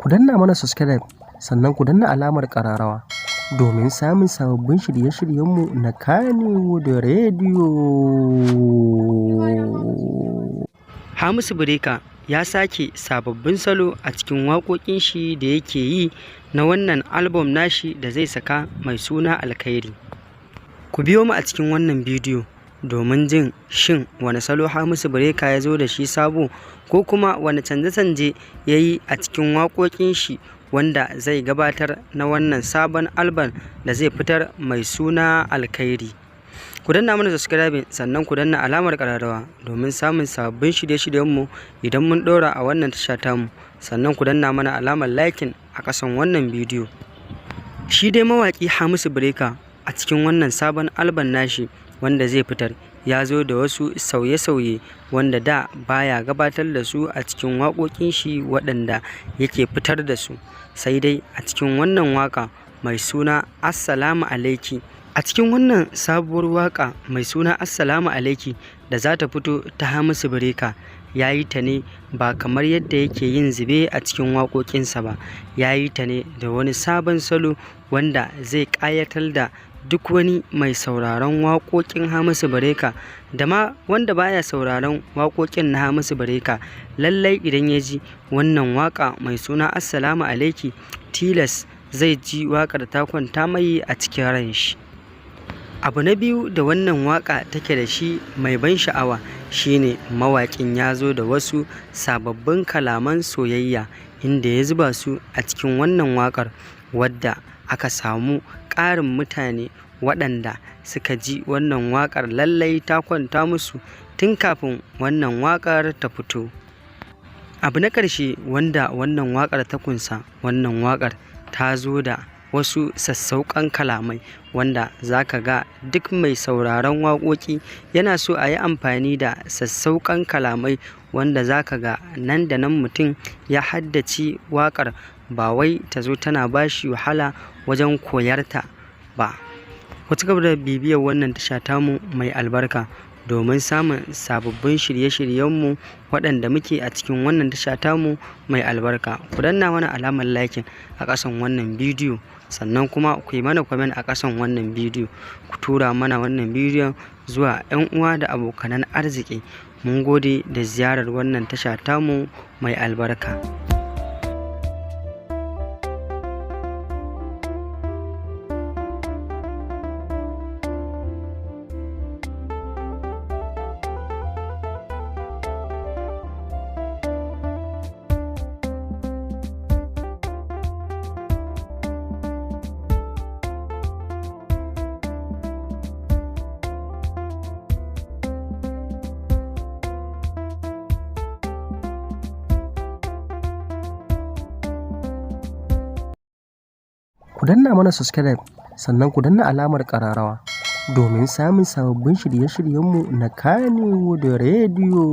Ku danna mana subscribe, sannan ku danna alamar ƙararrawa domin samun sababbin shirye-shiryenmu na Kannywood Radio. Hamisu Breaker ya sake sababbin salo a cikin waƙoƙin shi da yake yi na wannan album nashi da zai saka mai suna Alkhairi. Ku biyo mu a cikin wannan bidiyo domin jin shin wane salo Hamisu Breaker ya zo da shi sabo, ko kuma wane canje-canje ya yi a cikin waƙoƙin shi wanda zai gabatar na wannan sabon album da zai fitar mai suna Alkhairi. Ku danna mana subscribing, sannan ku danna alamar ƙararrawa domin samun sababbin shirye-shiryenmu idan mun ɗora a wannan tasha tamu, sannan ku danna mana alamar liking a ƙasan wannan bidiyo. Shi dai mawaƙi Hamisu Breaker a cikin wannan sabon album nashi wanda zai fitar, ya zo da wasu sauye-sauye wanda da baya gabatar da su a cikin waƙoƙin shi waɗanda yake fitar da su. Sai dai a cikin wannan waƙa mai suna Assalamu Alaiki, a cikin wannan sabuwar waƙa mai suna Assalamu Alaiki da za ta fito ta Hamisu Breaker, ya yi ta ne ba kamar yadda yake yin zube a cikin waƙoƙinsa ba. Ya yi ta ne da wani sabon salo wanda zai ƙayatar da duk wani mai sauraron waƙoƙin Hamisu Breaker, da ma wanda baya sauraron waƙoƙin na Hamisu Breaker. Lallai idan ya ji wannan waƙa mai suna Assalamu Alaiki, tilas zai ji waƙar ta kwanta mai a cikin ran shi. Abu na biyu da wannan waƙa take da shi mai ban sha'awa shine mawaƙin ya zo da wasu sababbin kalaman soyayya inda ya zuba su a cikin wannan waƙar, wadda aka samu ƙarin mutane waɗanda suka ji wannan waƙar lallai ta kwanta musu tun kafin wannan waƙar ta fito. Abu na ƙarshe wanda wannan waƙar ta kunsa, wannan waƙar ta zo da wasu sassauƙan kalamai wanda za ka ga duk mai sauraron waƙoƙi yana so a yi amfani da sassauƙan kalamai wanda za ka ga nan da nan mutum ya haddace waƙar, ba wai ta zo tana ba shi wahala wajen koyarta ba. Ku ci gaba da bibiyar wannan tasha tamu mai albarka domin samun sababbin shirye-shiryenmu waɗanda muke a cikin wannan tasha tamu mai albarka. Ku danna mana alamar liking a ƙasan wannan bidiyo, sannan kuma ku yi mana comment a ƙasan wannan bidiyo. Ku tura mana wannan bidiyon zuwa 'yan uwa da abokanan arziki. Mun gode da ziyarar wannan tasha tamu mai albarka. Ku danna mana subscribe, sannan ku danna alamar ƙararrawa domin samun sababbin shirye-shiryenmu na Kannywood Radio.